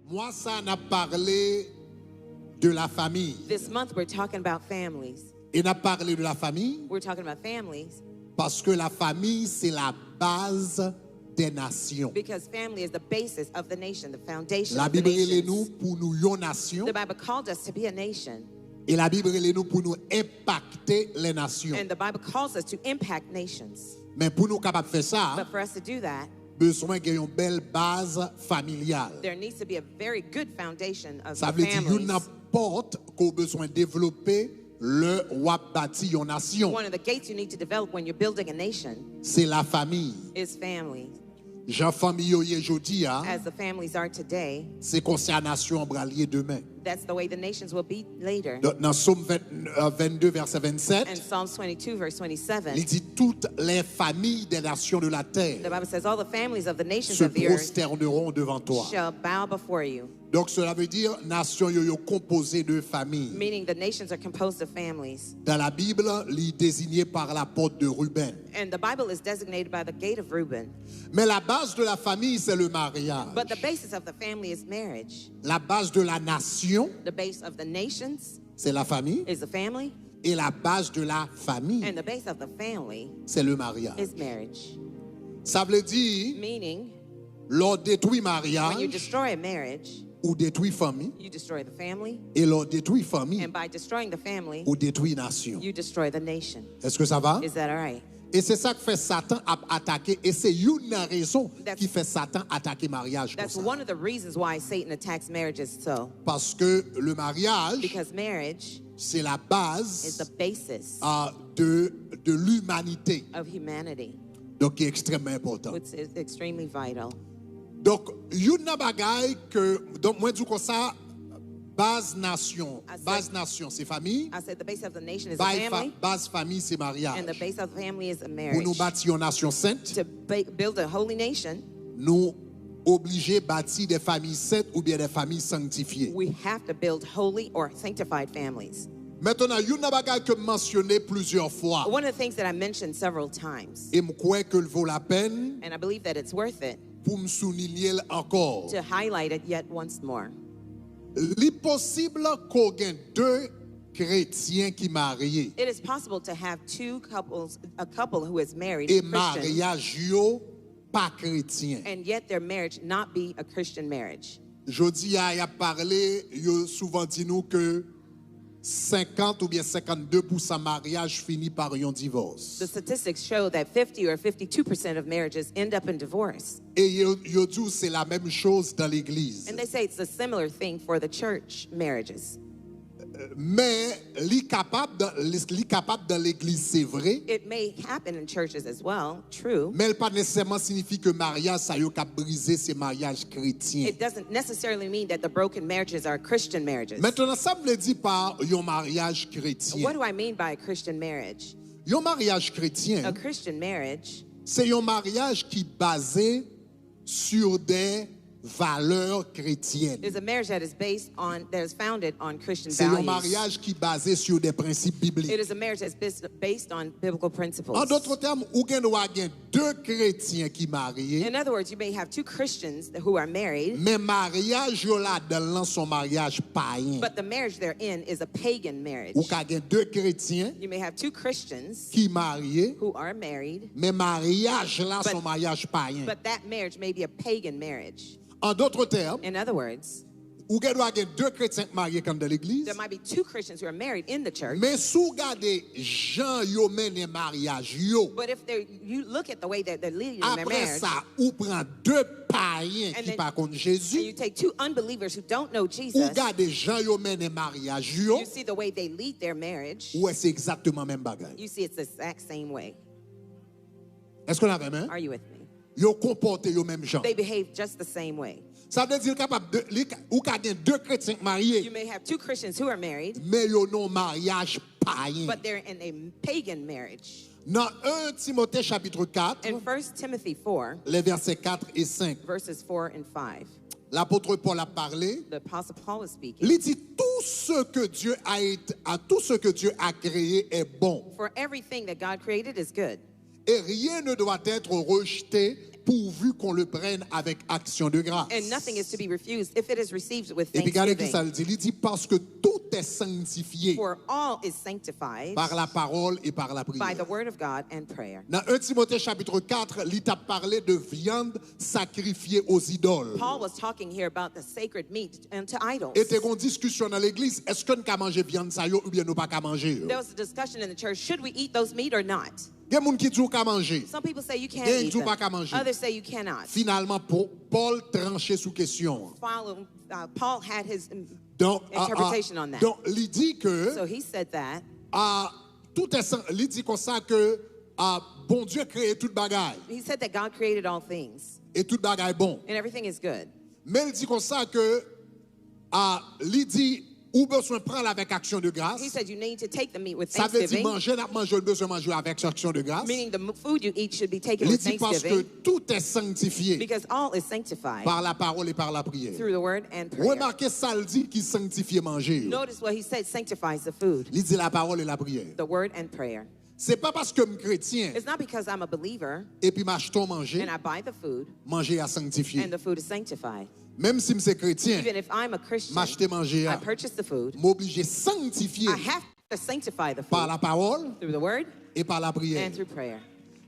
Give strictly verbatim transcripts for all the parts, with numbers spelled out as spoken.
Mwa sa, n ap pale de la famiy. This month, we're talking about families. E n ap pale de la famiy We're talking about families paske la famiy se la baz dè nasyon. Because family is the basis of the nation, the foundation La of the Bib rele nou nations. Pou nou yon nasyon. The Bible called us to be a nation, E la Bib rele nou pou nou enpakte lè nasyon. and the Bible calls us to impact nations. Men pou nou kapab fè sa, But for us to do that, bezwen gen yon bèl baz familyal. There needs to be a very good foundation of Sa vle di youn families. Nan pòt ke w bezwen devlope lè w ap bati yon nasyon. One of the gates you need to develop when you're building a nation Se la famiy. Is family. Jan fanmi yo ye jodi a, As the families are today, se konsa nasyon an pral ye demen. That's the way the nations will be later. Donk, nan Sòm vennde, vèsè vennsèt, In Psalms twenty-two, verse twenty-seven, li di, toutes les familles des nations de la terre the Bible says, "All the families of the nations se of the earth prosterneront devant toi. Shall bow before you." Donk, cela veut dire, nasyon yo, yo konpoze de famiy. Meaning the nations are composed of families. Dans la Bible, li désigné par la porte de Ruben. And the Bible is designated by the gate of Reuben. Mais la base de la famille, c'est le mariage. But the basis of the family is marriage. La base de la nation, The base of the nations c'est la famille. Is the family. Et la base de la famille, And the base of the family c'est le mariage. Is marriage. Sa vle di, Meaning, lè w detwi when you maryaj, destroy a marriage, ou detwi fanmi. You destroy the family. E lè w detwi fanmi, And by destroying the family, ou detwi nasyon. You destroy the nation. Èske sa va? Is that all right? E se sa k fè Satan ap atake, e se youn nan rezon That's- ki fè Satan atake maryaj That's konsa. One of the reasons why Satan attacks marriages so. Paske le maryaj, Because marriage se la baz is the basis ah, de, de limanite. Of humanity. Donk, ki ekstrèmman enpòtan. Which is extremely vital. Donk, youn nan bagay ke, donk, mwen di w konsa, baz nasyon, I said- baz nasyon se fanmi, I said the base of the nation is a bay fa- family, baz fanmi se maryaj. And the base of the family is a Pou nou marriage. Bati yon nasyon sent, To ba- build a holy nation, nou oblije bati de fanmi sent oubyen de fanmi sanktifye. We have to build holy or sanctified families. Mentnan, youn nan bagay ke m mansyone plizyè fwa, One of the things that I mentioned several times, e m kwè ke l vo lapèn and I believe that it's worth it pou m soulinye l ankò. To highlight it yet once more. Li posib ke w gen de kretyen ki marye It is possible to have two couples, a couple who is married, e Christian, maryaj yo pa kretyen. And yet their marriage not be a Christian marriage. Jodi a, y ap pale, yo souvan di nou ke senkant oubyen senkann de pousan maryaj fini pa yon divòs. The statistics show that fifty or fifty-two percent of marriages end up in divorce. E yo, yo di w se la menm choz nan legliz. And they say it's a similar thing for the church marriages. Men li kapab, li, li kapab nan legliz, se vre. It may happen in churches as well, true. Men l pa nesesèman siyifi ke maryaj sa yo k ap brize se maryaj kretyen. It doesn't necessarily mean that the broken marriages are Christian marriages. Mentnan, sa m vle di pa yon maryaj kretyen. What do I mean by a Christian marriage? Yon maryaj kretyen, A Christian marriage se yon maryaj ki baze sur des valeurs chrétiennes. Is a marriage that is based on, that is founded on Christian Se yon values. Maryaj ki baze sur des principes It bibliques. Is a marriage that's bas- based on biblical principles. An dòt tèm, ou gen dwa gen de kretyen ki marye, In other words, you may have two Christians who are married, men maryaj yo ladan l lan se yon maryaj payen. But the marriage they're in is a pagan marriage. Ou ka gen de kretyen You may have two Christians ki marye, who are married, men maryaj la se But- yon maryaj payen. But that marriage may be a pagan marriage. An dòt tèm, In other words, ou gen dwa gen de kretyen k marye k anndan legliz, there might be two Christians who are married in the church, men si w gade jan yo mennen maryaj yo, But if they, you look at the way that they're leading their apre marriage, sa, ou pran de payen And ki then- pa konn and Jezi, you take two unbelievers who don't know ou Jesus, gade jan yo mennen maryaj yo, You see the way they lead their marriage, ou wè se egzakteman menm bagay. You see it's the exact same way. Èske w la avè m? Are you with me? Yo konpòte yo menm jan. They behave just the same way. Sa vle di l kapab de, li ka, ou ka gen de kretyen k marye, You may have two Christians who are married, men yo nan yon maryaj payen. But they're in a pagan marriage. Nan en Timote chapit kat, In First Timothy four, les versets quatre et cinq, verses four and five, lapot Pòl ap pale, the Apostle Paul is speaking. Li di, tout ce que Dieu a été, à tout ce que Dieu a créé est bon. For everything that God created is good, Et rien ne doit être rejeté pourvu qu'on le prenne avec action de grâce. And nothing is to be refused if it is received with Epi gade ki thanksgiving. Sa l di. Li di, parce que tout est sanctifié For all is sanctified par la parole et par la by prière. The word of God and prayer. Nan un Timothée chapitre quatre, li t ap pale de viande sacrifiée aux idoles. Paul was talking here about the sacred meat unto idols. E te gon diskisyon nan legliz, èske n ka manje vyann sa yo oubyen nou pa ka manje yo? There was a discussion in the church, should we eat those meat or not? Gen moun ki di w ka manje. Some people say you can't Gen eat di w pa ka them. Manje. Others say you cannot. Finalman, Po- Paul tranche sou kesyon an. Follow, uh, Paul had his um, Donk, a- a- interpretation on that. Donk, li di ke So he said that a, tout est san- li di konsa ke a, Bondye kreye tout bagay he said that God created all things e tout bagay bon. And everything is good. Men l di konsa ke a, li di ou bezwen pran l avèk aksyon de gras. He said you need to take the meat with Sa vle di thanksgiving, manje n ap manje, ou bezwen manje avèk aksyon de gras. Meaning the m- food you eat should be taken Li with di paske thanksgiving tout est sanctifié because all is sanctified par la parole et par la prière. Through the word and prayer. Remake sa l di ki sanktifye manje yo. Notice what he said sanctifies the food, Li di la parole et la prière. The word and prayer. Se pa paske m kretyen It's not because I'm a believer epi m achte yon manje, and I buy the food manje a sanktifye. And the food is sanctified. Menm si m se kretyen, Even if I'm a Christian, m achte manje I a, purchase the food. M oblije sanktifye I have to sanctify the par food la parole through the word et par la prière. And through prayer.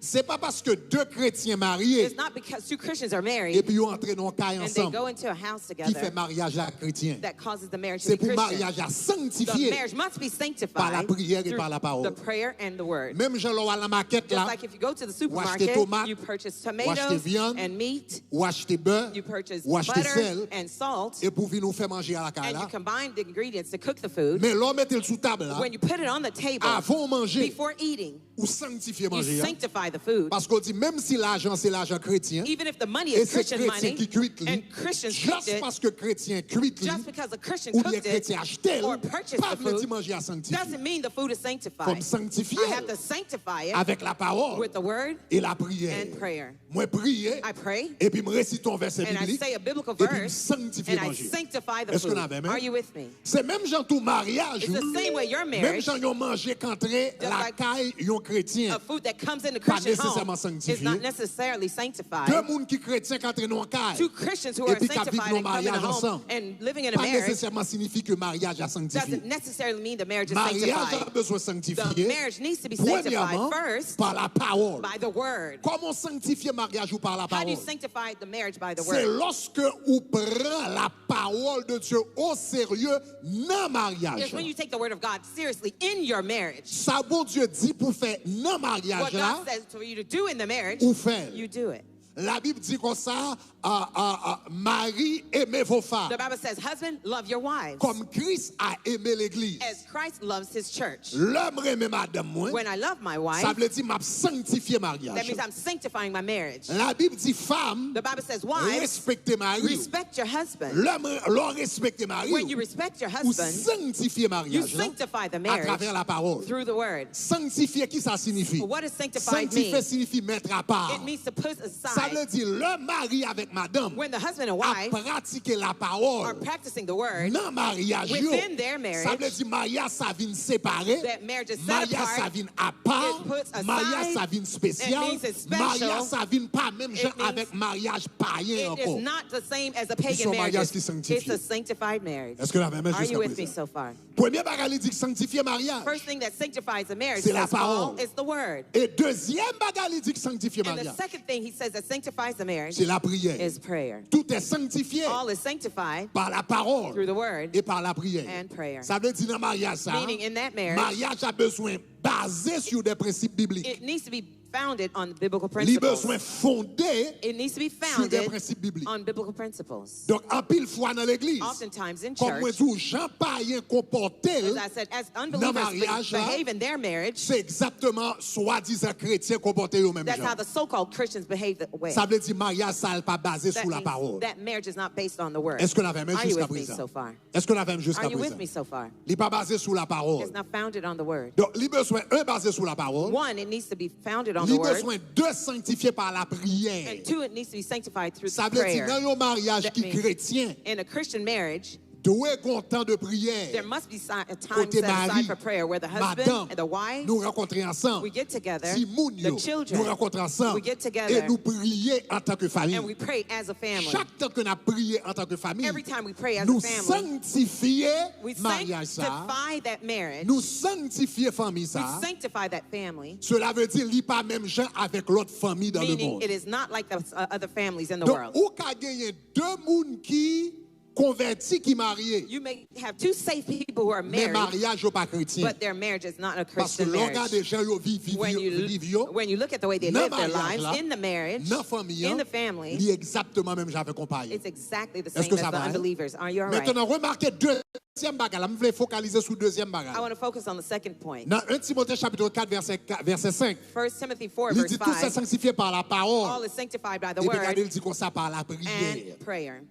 Se pa paske de kretyen marye It's not because two Christians are married epi yo antre nan yon kay and they ansanm go into a house ki fè together maryaj la kretyen. That causes the marriage to Se be pou Christian. Maryaj la The sanktifye marriage must be par la sanctified prière et through par la parole. The prayer and the word. Menm jan lè w al nan makèt Just la, like if you go to the w achte supermarket, tomat, you purchase w achte tomatoes vyann, and meat, w achte bè, you purchase w achte butter sèl, and salt, epi w vin ou fè manje a lakay and you la. Combine the ingredients to cook the food. Men lè w mete l sou tab la, When you put it on the table, avan w manje, Before eating, ou sanktifye you manje a. Sanctify the food. Paske w di, menm si lajan se lajan kretyen, Even if the money e is se Christian kretyen money, ki kwit li, and Christians cooked just it, paske kretyen kwit li, oubyen cooked it kretyen achte l, or purchased pa the vle di food, manje a sanktifye. Doesn't mean the food is Fò m sanctified. sanktifye I have to sanctify it avèk la pawòl with the word e lapriyè. And prayer. Mwen priye, I pray, epi m resite yon vèsè and I biblik, say a biblical epi m verse, sanktifye and I manje. Sanctify the Èske food. N ave menm? Are you with me? Se menm jan tou maryaj It's the ou, same way your menm marriage, jan yon manje k antre just like lakay yon kretyen, A food that comes in the pa Christian home nesesèman is sanktifye. Not necessarily sanctified. De moun ki kretyen k antre nan yon kay, Two Christians who are epi k ap viv sanctified nan and come in a maryaj home ansanm, and living in a pa marriage nesesèman sinifye ke maryaj la sanktifye. Doesn't necessarily mean the marriage is Maryaj la sanctified. Bezwen The sanktifye. Marriage needs to be sanctified Premyèman, first pa la pawòl. By the word. Kòman w sanktifye maryaj ou pa la How do you pawòl? Sanctify the marriage by the Se word? Lòske ou pran la parole de Dieu au sérieux nan maryaj Is when la. You take the word of God seriously in your marriage. Sa Bondye di pou fè nan What maryaj la, God says for you to do in the marriage, ou fè l. You do it. Labib di konsa, a, a, a, mari, aimez vos femmes. The Bible says, husband, love your wives. Comme Christ a aimé l'église. As Christ loves his church. Lè m renmen madanm mwen, When I love my wife, sa vle di m ap sanktifye maryaj. That means I'm sanctifying my marriage. Labib di, fanm, The Bible says, wives, respekte mari w. Respect your husband. Lè m- lè w respekte mari When w, you respect your ou husband, sanktifye You maryaj la sanctify the marriage atravè la pawòl. Through the word. Sanktifye, ki sa siyifi? What does sanctified Sanktifye mean? Siyifi mèt apa. It means to put Sa aside. Vle di lè mari avèk madanm When the husband and ap wife pratike la pawòl are practicing the word nan maryaj yo, within their marriage, sa vle di maryaj sa vin separe, that marriage is set maryaj sa apart. Vin apa, It puts aside. Maryaj sa vin It espesyal, means it's special. Maryaj sa vin pa menm jan It means avèk maryaj payen It is ankò. Not the same as a Li se pagan yon maryaj marriage. Ki sanktifye. It's a sanctified marriage. Èske n avè mwen Are you with me jiskaprezan? So far? Premye bagay li di k sanktifye maryaj. First thing that sanctifies a marriage, Se la says Paul, pawòl. Is the word. E dezyèm bagay li di k sanktifye And the maryaj. Second thing he says that sanctifies the marriage, Se lapriyè. Is prayer. Tout est sanctifié. All is sanctified Par la parole. Through the word Et par la prière. And prayer. Sa vle di nan maryaj sa, Meaning in that marriage, maryaj la bezwen baze sou de prensip biblik. It needs to be founded on biblical Li bezwen principles. Fonde It needs to be sou de founded prensip biblik. On biblical principles. Donk, anpil fwa nan legliz, Oftentimes in kòm mwen church, di w, jan payen konpòte l As I said, as nan unbelievers maryaj be- la, behave in their marriage, se egzakteman swadizan kretyen konpòte yo menm That's how jan. The so-called Christians behave that way. Sa vle di maryaj sa l pa baze That sou la means pawòl. That marriage is not based on the word. Èske n avè mwen Are you with me jiskaprezan? So far? Èske n avè mwen Are you with me jiskaprezan? So far? Li pa baze sou la pawòl. It's not founded on the word. Donk, li bezwen, un, baze sou la pawòl. One, it needs to be founded on Li the word. Bezwen, de, sanktifye pa la priyè. And two, it needs to be sanctified through Sa vle di, prayer. Nan yon maryaj That ki means kretyen, In a Christian marriage, Dwe gon tan de priyè. There must be si- a time kote set aside mari, for prayer where the husband madanm, and the wife, nou rankontre ansanm, we get together, timoun yo, the children, nou rankontre ansanm, we get together, e nou priye antanke fanmi. And we pray as a family. Chak tan ke n ap priye antanke fanmi, every time we pray as a family, nou sanktifye maryaj sa a, we sanctify that marriage, nou sanktifye fanmi sa a. We sanctify that family. Sela vle di li pa menm jan avèk lòt fanmi dans le monde. Meaning it is not like the uh, other families in the world. Donk, ou ka genyen de moun ki konvèti ki marye. You may have two saved people who are married, men maryaj yo pa kretyen. But their marriage is not a Christian marriage. Paske lè w gade jan yo viv, viv, viv yo, when you look at the way they live their lives in the marriage, nan maryaj la, nan fanmi an, li egzakteman menm jan avèk yon payen. It's exactly the same as the unbelievers. Are you all right? Mentnan, remake dezyèm bagay la. M vle fokalize sou dezyèm bagay. I want to focus on the second point. Nan en Timote chapit kat vèsè, vèsè senk, First Timothy four, li di, tout se sanktifye pa lapawòl. All is sanctified by the word. Epi gade, l di konsa, pa lapriyè. And prayer.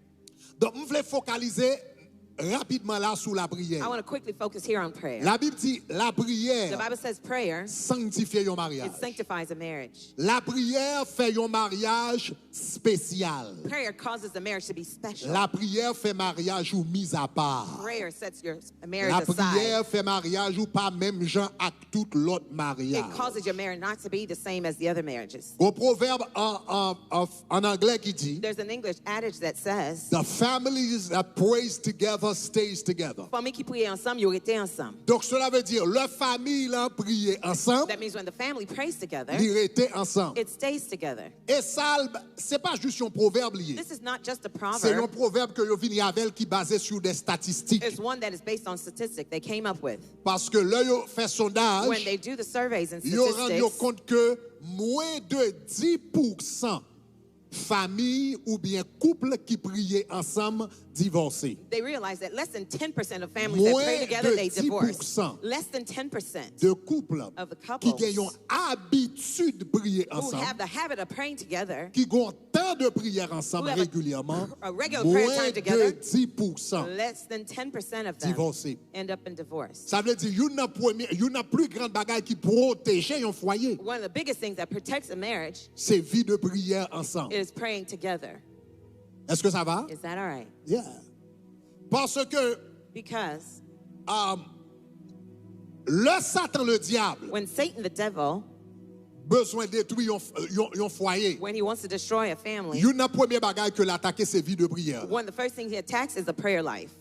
Donk, m vle fokalize rapidman la sou lapriyè. I want to quickly focus here on prayer. Labib di, lapriyè, the Bible says prayer, sanktifye yon maryaj. It sanctifies a marriage. Lapriyè fè yon maryaj espesyal. Prayer causes the marriage to be special. Lapriyè fè maryaj ou mizapa. Prayer sets your marriage aside. Lapriyè fè maryaj ou pa menm jan ak tout lòt maryaj. It causes your marriage not to be the same as the other marriages. Gon pwovèb an, an, an, an anglè ki di, there's an English adage that says, the families that prays together stays together. Fanmi ki priye ansanm, yo rete ansanm. Donk, sela vle di, lè fanmi lan priye ansanm, that means when the family prays together, li rete ansanm. It stays together. E sa, se pa jis yon pwovèb li ye. This is not just a proverb. Se yon pwovèb ke yo vini avè l ki baze sou de statistik. It's one that is based on statistic they came up with. Paske lè yo fè sondaj, when they do the surveys and statistics, yo rann yo kont ke mwen de dis pousan fanmi oubyen koup ki priye ansanm divòse. They realize that less than ten percent of families that pray together, they divorce. Mwen de dis pousan de koup ki gen yon abitid priye ansanm, who have the habit of praying together, ki gen yon tan de priyè ansanm regilyèman, mwen de dis pousan divòse. Less than ten percent of them end up in divorce. Sa vle di, youn nan premye, youn nan pli gran bagay ki pwoteje yon fwaye, one of the biggest things that protects a marriage, se vi de priyè ansanm. Is praying together. Èske sa va? Is that all right? Yeah. Paske, because, um, lè Satan le dyab, when Satan the devil, bezwen detwi yon, yon, yon fwaye, when he wants to destroy a family, youn nan premye bagay ke l atake se vi de priyè. One of the first things he attacks is the prayer life.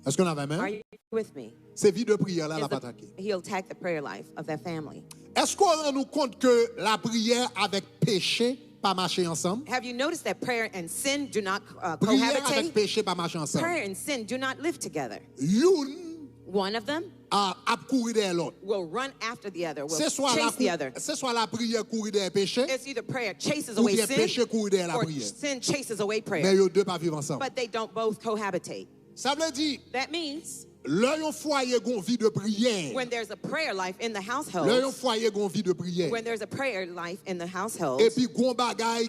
Èske nou avè m? Are you with me? Se vi de priyè la l ap atake. He'll attack the prayer life of that family. Èske w rann ou kont ke lapriyè avèk peche pa mache ansanm? Have you noticed that prayer and sin do not uh, cohabitate? Priyè avèk peche pa mache ansanm. Prayer and sin do not live together. Youn, one of them, a, ap kouri dèyè lòt. Will run after the other, will chase the other. Se swa lapriyè kouri dèyè peche, it's either prayer chases away sin, oubyen peche kouri dèyè lapriyè. Or sin chases away prayer. Men yo de pa viv ansanm. But they don't both cohabitate. Sa vle di, that means, lè yon fwaye gon vi de priyè, when there's a prayer life in the household, lè yon fwaye gon vi de priyè, when there's a prayer life in the household, epi gon bagay,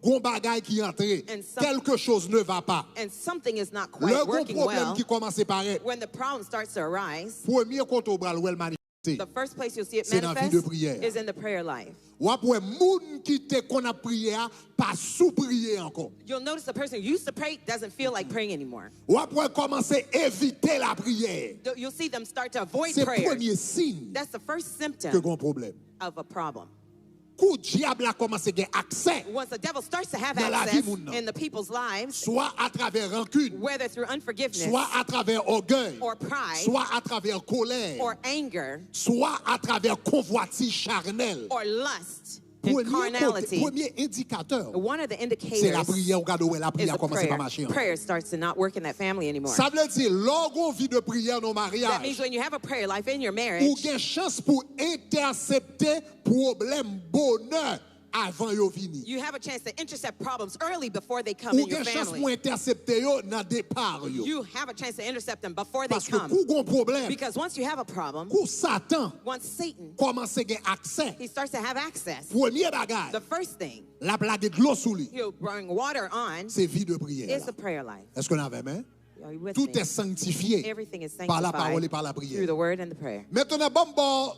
gon bagay ki antre, and some- quelque chose ne va pas. And something is not quite working well, lè gon pwoblèm ki kòmanse parèt, when the problem starts to arise, premye kote w pral wè l manifeste, the first place you'll see it manifest is in the prayer life. W ap wè moun ki te konn ap priye a pa sou priye ankò. You'll notice the person who used to pray doesn't feel like praying anymore. W ap wè kòmanse evite lapriyè. You'll see them start to avoid prayer. Se premye siy ke gon pwoblèm. That's the first symptom of a problem. Kou dyab la kòmanse gen aksè nan lavi moun nan, swa atravè rankin, swa atravè ògèy, swa atravè kolè, swa atravè konvwatiz chanèl. Premye kote, premye endikatè se lapriyè. Ou gade, ou wè lapriyè a kòmanse pa mache ankò. Sa vle di, lè w gon vi de priyè nan maryaj, ou gen chans pou entèsepte pwoblèm bonè avan yo vini. You have a chance to intercept problems early before they come in your family. Ou gen chans pou entèsepte yo nan depa yo. You have a chance to intercept them before they come. Paske kou gon pwoblèm, because once you have a problem, kou Satan, once Satan kòmanse gen aksè, he starts to have access, premye bagay, the first thing, l ap lage dlo sou li. He'll bring water on, se vi de priyè la. Is the prayer life. Èske n avè m? Are you with me? Tout est sanctifié par la parole et par la prière. Everything is sanctified through the word and the prayer. Mentnan, ban m ba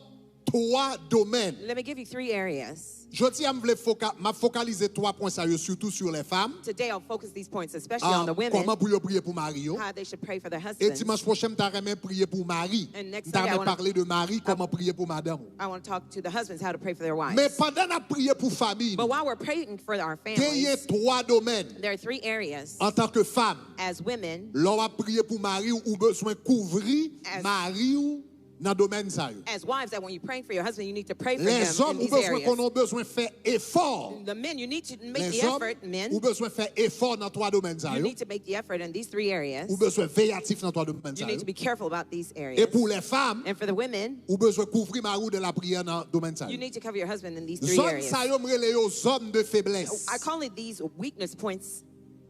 w twa domèn. Let me give you three areas. Jodi a, m vle foka, m ap fokalize twa pwen sa yo, sitou sou lè fanm. Today, I'll focus these points, especially on the women, Kòman pou yo priye pou mari yo. How they should pray for their E husbands. Dimanch pwochen, m ta renmen priye pou mari. And next M ta Sunday, I renmen wanna- pale de mari, kòman priye pou madanm ou. I want to talk to the husbands how to pray for their wives. Men pandan n ap priye pou fanmi But nou, while we're praying for our genyen families, twa domèn. There are three areas. Antanke fanm, As women, lè w ap priye pou mari w, ou bezwen kouvri As- mari w nan domèn sa yo. As wives, that when you're praying for your husband, you need to pray for him Lèzòm, in ou these bezwen konnen areas. Ou bezwen fè efò. The men, you need to make the Lèzòm, effort, men. Ou bezwen fè efò nan twa domèn sa You yo. Need to make the effort in these three areas. Ou bezwen veye atif nan twa domèn You sa need yo. To be careful about these E areas. Pou lè fanm, And for the women, ou bezwen kouvri mari w de lapriyè nan domèn sa You yo. Need to cover your husband in these three Zòn areas. Sa yo, m rele yo zòn de feblès. I call it these weakness points.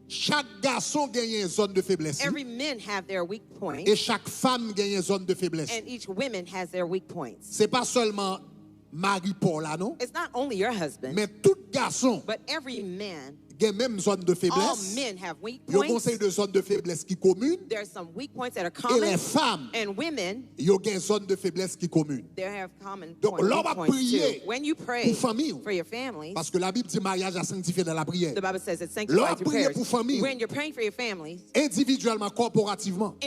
Chak gason genyen zòn de feblès li. Every men have their weak points. E chak fanm genyen zòn de feblès. And each women has their weak points. Se pa sèlman mari pa w la non. It's not only your husband. Men tout gason. But every man. Gen menm zòn de feblès. All men have weak points. Yo gen yon seri de zòn de feblès ki komin. There are some weak points that are common. E lè fanm. And women. Yo gen zòn de feblès ki komin. They have common Donk lè w ap priye pou fanmi w. Paske Labib di maryaj la sanktifye nan lapriyè. Lè w ap priye pou fanmi w. Endividyèlman, kòporativman.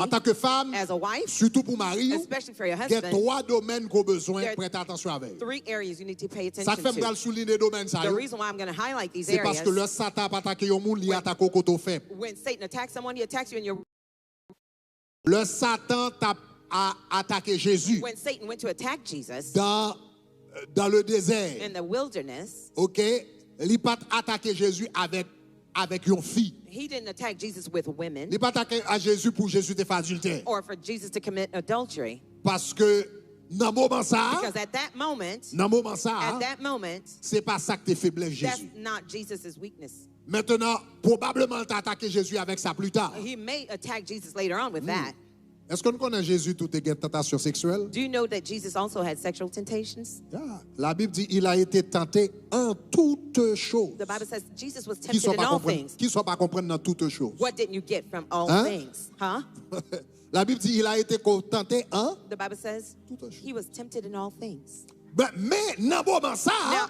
Antanke fanm, sitou pou mari w, gen twa domèn ke w bezwen prete atansyon avè yo. Sa k fè m pral souliye domèn sa yo. Se paske lè Satan ap atake yon moun, li atake w kote w fèb. Lè Satan t ap atake Jezi dans le désert, ok, li pa t atake Jezi avèk, avèk yon fi. Li pa t atake Jezi pou Jezi te fè adiltè. Paske nan moman sa a, nan moman sa a, se pa sa k te feblès Jezi. Mentenan, pwobableman, l ta atake Jezi avèk sa plita. Èske nou konnen Jezi tou te gen tantasyon seksyèl? Yeah. Labib di, il a été tenté en toutes choses. Kisa w pa konprann? Kisa w pa konprann nan toutes choses? Labib di, il a été tenté en toutes choses. Men nan moman sa a,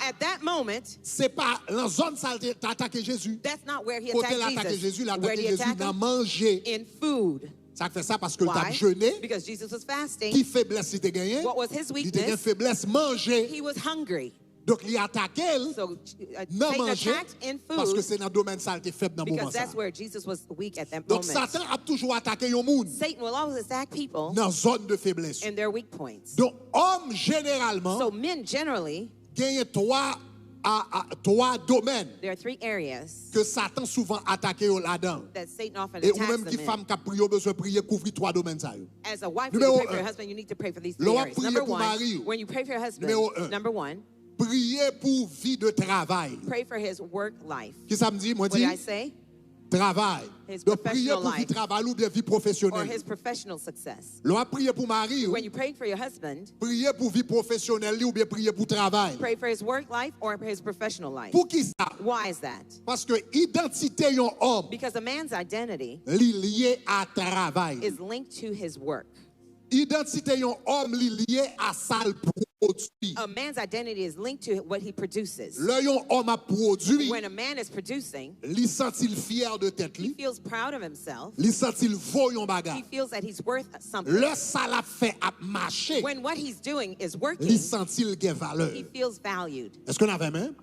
se pa nan zòn sa l te atake Jezi. Kote l atake Jezi, l atake Jezi nan manje. Sa k fè sa? Paske l t ap jene. Ki feblès li te genyen? Li te gen feblès manje. Donk li atake l nan manje. Paske se nan domèn sa l te fèb nan moman sa. Donk Satan ap toujou atake yon moun nan zòn de feblès yo. Donk òm jeneralman genyen twa, a, a, twa domèn ke Satan souvan atake yo ladan. E ou menm ki fanm k ap priye, ou bezwen priye kouvri twa domèn sa yo. Nimewo en, lè w ap priye pou mari w, nimewo en, priye pou vi de travay. Kisa m di? Mwen di travay. Donk priye pou vi travay li oubyen vi pwofesyonèl. Lè w ap priye pou mari w, priye pou vi pwofesyonèl li oubyen priye pou travay. Poukisa? Paske idantite yon òm li lye a travay li. Idantite yon òm li lye a sa l pwodui. Lè yon òm ap pwodui, li santi l fyè de tèt li. Li santi l vo yon bagay. Lè sa l ap fè ap mache, li santi l gen valè. Èske n avè m?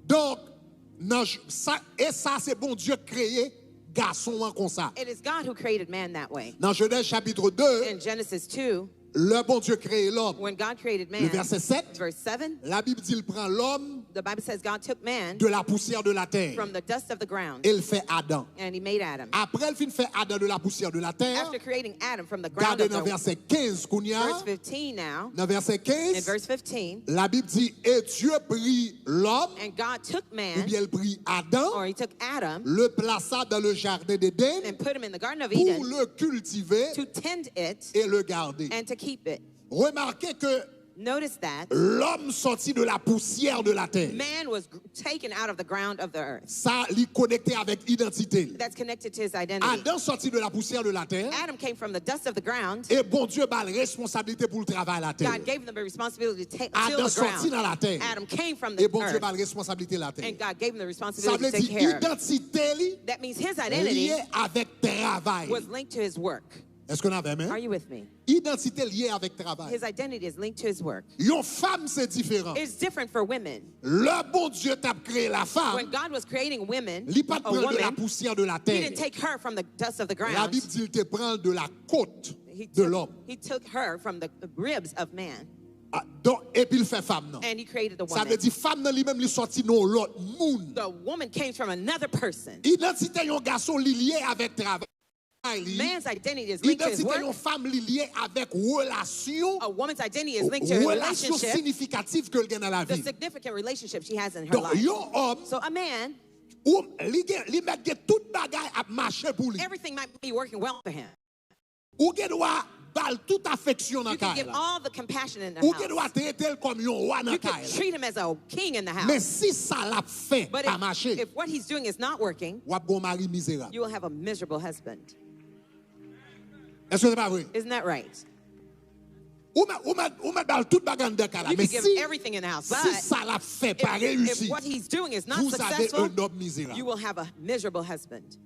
Donk, nan, sa, e sa se Bondye k kreye gason an konsa. Nan Jenèz chapit de, lè Bondye kreye lòm, le vèsè sèt, Labib di l pran lòm de la poussière de la terre e l fè Adan. Apre l fin fè Adan de la poussière de la terre, gade nan vèsè kenz kounye a. Nan vèsè kenz, Labib di, et Dieu prit l'homme, oubyen l prit Adan, le plaça dans le jardin d'Éden pour le cultiver et le garder. Remake ke Notice that Lòm sòti de la pousyè de la tè. Man was gr- taken out of the ground of the earth. Sa li konekte avèk idantite l. That's connected to his identity. Adan sòti de la pousyè de la tè. Adam came from the dust of the ground. E Bondye ba l responsablite pou l travay latè. God gave them the responsibility to ta- till Adan the sòti ground. Nan latè. Adam came from E the Bondye ba earth. L responsablite latè. And God gave him the Sa responsibility vle to di take care of. Idantite li That means his identity lye avèk travay. Was linked to his work. Èske w avè m? Are you with me? Idantite lye avèk travay. His identity is linked to his work. Yon fanm se diferan. It's different for women. Lè Bondye t ap kreye la fanm, When God was creating women, li pa t a pran l de la woman, pousyè de la he didn't tè. Take her from the dust of the La ground. Bib di l te pran l de la kot He de took, lòm. He took her from the ribs of man. Ah, donk, epi l fè fanm nan. And he created the Sa woman. Vle di fanm nan li menm li sòti nan yon lòt moun. The woman came from another person. Idantite yon gason li lye avèk travay li. Man's identity is linked to his Idantite work. Yon fanm li lye avèk relasyon. A woman's identity is linked to her Relasyon relationship, Sinifikyatif ke l gen nan lavi the l. Significant relationship she has in her Donk, life. Yon òm, So a man, ou, li, gen, li mèt gen tout bagay ap mache pou li. Everything might be working well for him. Ou gen dwa ba l tout afeksyon nan You can kay give la. All the compassion in the Ou gen dwa house. Trete l kòm yon wa nan You can kay la. Treat him as a king in the house. Men si sa l ap fè But pa if, mache, if what he's doing is not working, w ap gen yon mari mizerab. You will have a miserable husband. Èske se pa vre? Isn't that right? Ou mèt, ou mèt, ou mèt ba l tout bagay anndan kay la. You Men can give si, everything in the house, si but sa l ap fè pa if, reyisi, if what he's doing is not vous avez successful, un homme misérable. You will have a miserable husband.